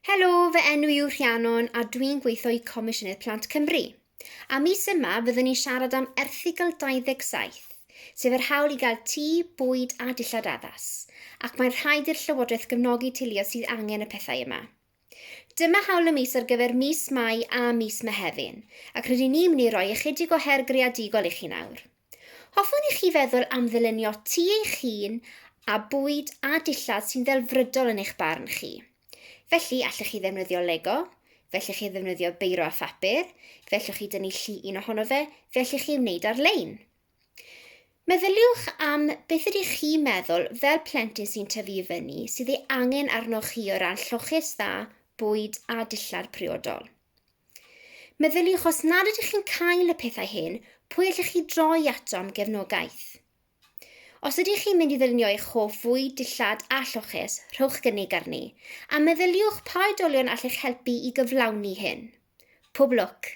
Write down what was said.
Helo, fy enw i yw Rhiannon a dwi'n gweithio i Comisiynydd Plant Cymru. A mis yma fyddwn ni'n siarad am erthygl 27, sef yr hawl i gael tŷ, bwyd a dillad addas, ac mae'n rhaid i'r Llywodraeth gefnogi teuluoedd sydd angen y pethau yma. Dyma hawl y mis ar gyfer mis Mai a mis Mehefin, ac rydyn ni'n mynd i roi ychydig o her greadigol i chi nawr. Hoffwn i chi feddwl am ddylunio tŷ eich hun a bwyd a dillad sy'n ddelfrydol yn eich barn chi. Felly, allwch chi ddefnyddio Lego, fe allwch chi ddefnyddio beiro a phapur, fe allwch chi dynnu llun ohono fe, fe allwch chi wneud ar-lein. Meddyliwch am beth ydych chi'n meddwl fel plentyn sy'n tyfu i fyny sydd ei angen arnoch chi o ran lloches dda, bwyd a dillad priodol. Meddyliwch os nad ydych chi'n cael y pethau hyn, pwy allech chi droi ato am gefnogaeth? Os ydych chi'n mynd i ddylunio eich hoff fwyd, dillad a lloches, rhowch gynnig arni, a meddyliwch pa oedolion all eich helpu i gyflawni hyn. Pob lwc!